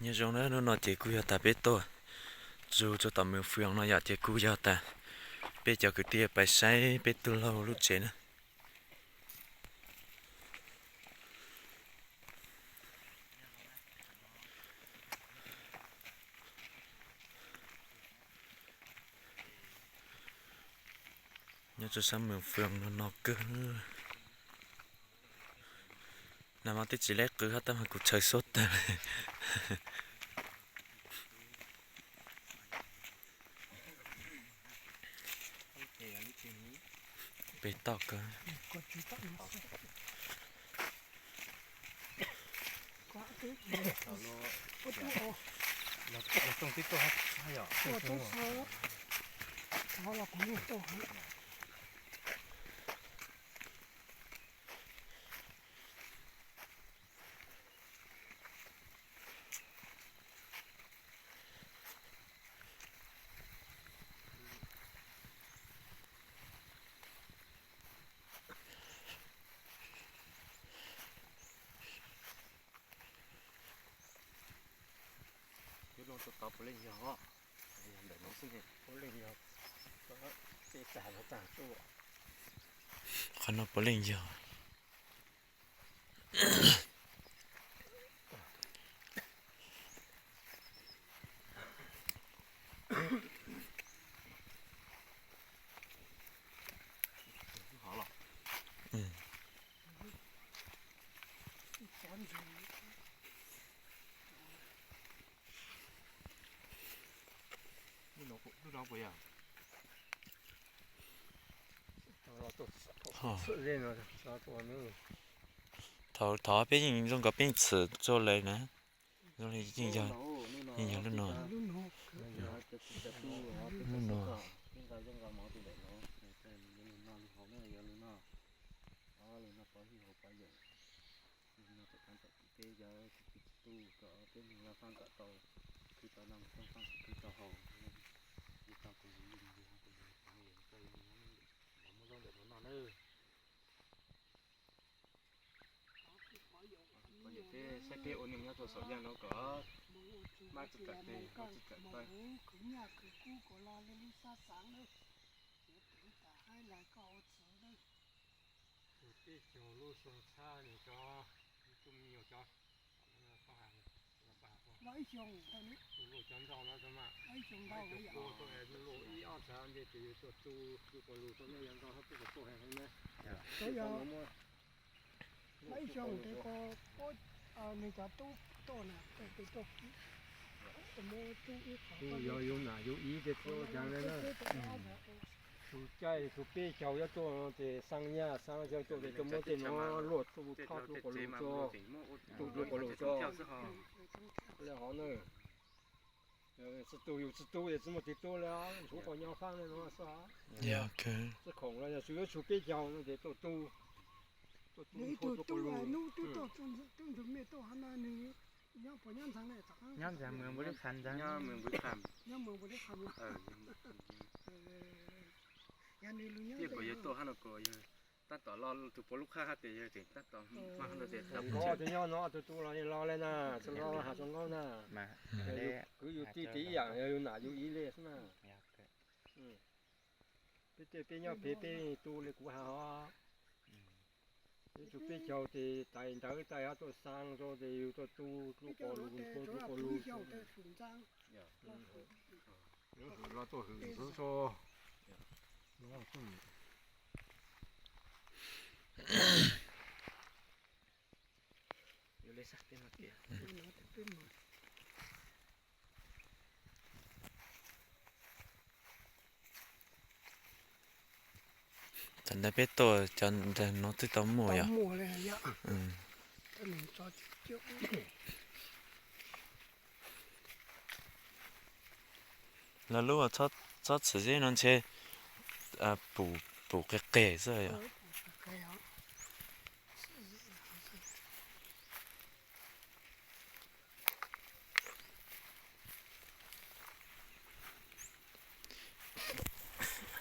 Nyob zoo na, hnub no ces kuj yog tas peb tuaj txug rau tom Mường Phường no yom, ces kuj yog tas peb cov kwv tij pais saib peb tug laug lub tsev na. Nyob rau sab Mường Phường no no kawg. Nag hmo twb tsis leb qw hab tab mas kuv tshaw suab tag. Pem toj kawg. Lub no tau puav leej yog, yog ntawm no xwb ne, puav leej yog, tej tag no tag tuaj. Qhov no puav leej yog. Thaum, thaum peb yeej zoo nkaus peb yeej txhwm txog lawv na, zoo li yeej yog, yeej yog lub no, lub no. Saib peb ua neej nyob rau saum yaj no kom mab tsis tawm tes, tsis tawm taw. Tus me nyuam cov, tus luj cov nroj no, tus mas, tus luj ib ob txhais ntshe tus yug tuaj tu, tu quas lus tau nej yog nroj hab tuaj kom tuaj heev heev na. Ib xyoo tes ko, nws cov tub tuaj na, tes tuaj, tus muab tub ib qho, yog yus nam yus iv ces tsis ua cas li na. Tus caij tus peb caug yuav tuaj no ces xaa nyaj xaa caug tuaj ces tuaj muab tej no luaj tu thob tu quas lus tso, tu tu quas lus tso. Li hov na, tsis tu yus tsis tu ces tsis muaj tis tu li, tshuav qhov nyob fab li no xwb. Tsis khoom los yog tsis yuav tsum peb caug no ces tuaj tu, tuaj tu ib tug tu quas lus. Nub twb tuaj, tub ntug mej tuaj hov no nws nyob puas nyob ntxhee na? Nyob ntxhee, nyob Mường Phước Khanh. Yog nws lub nyob, yog tuaj hab no ko yog tab tom los tus puav lub qhab hab tes yog tseem tab tom hab no tes. Nkauj tus nyob no tus tu los los li na, tsis los has tsis nkauj na. Kwv yus tij tib yam, yog yus nam yus iv li xwb na. Peb tej peb nyob pem peb tu li kuv has hov. Peb tu peb caug ces tais ntawv tais hov tuaj xaa rau ces yus tuaj tu, tu quas lus, tu quas lus. Los tuaj hwm xwb tso. Thaum ntawd peb tuaj cov ntawd no twb tau muaj yom? Los lub txhob txhwm zeb no ntshe pum qis qis xwb yom?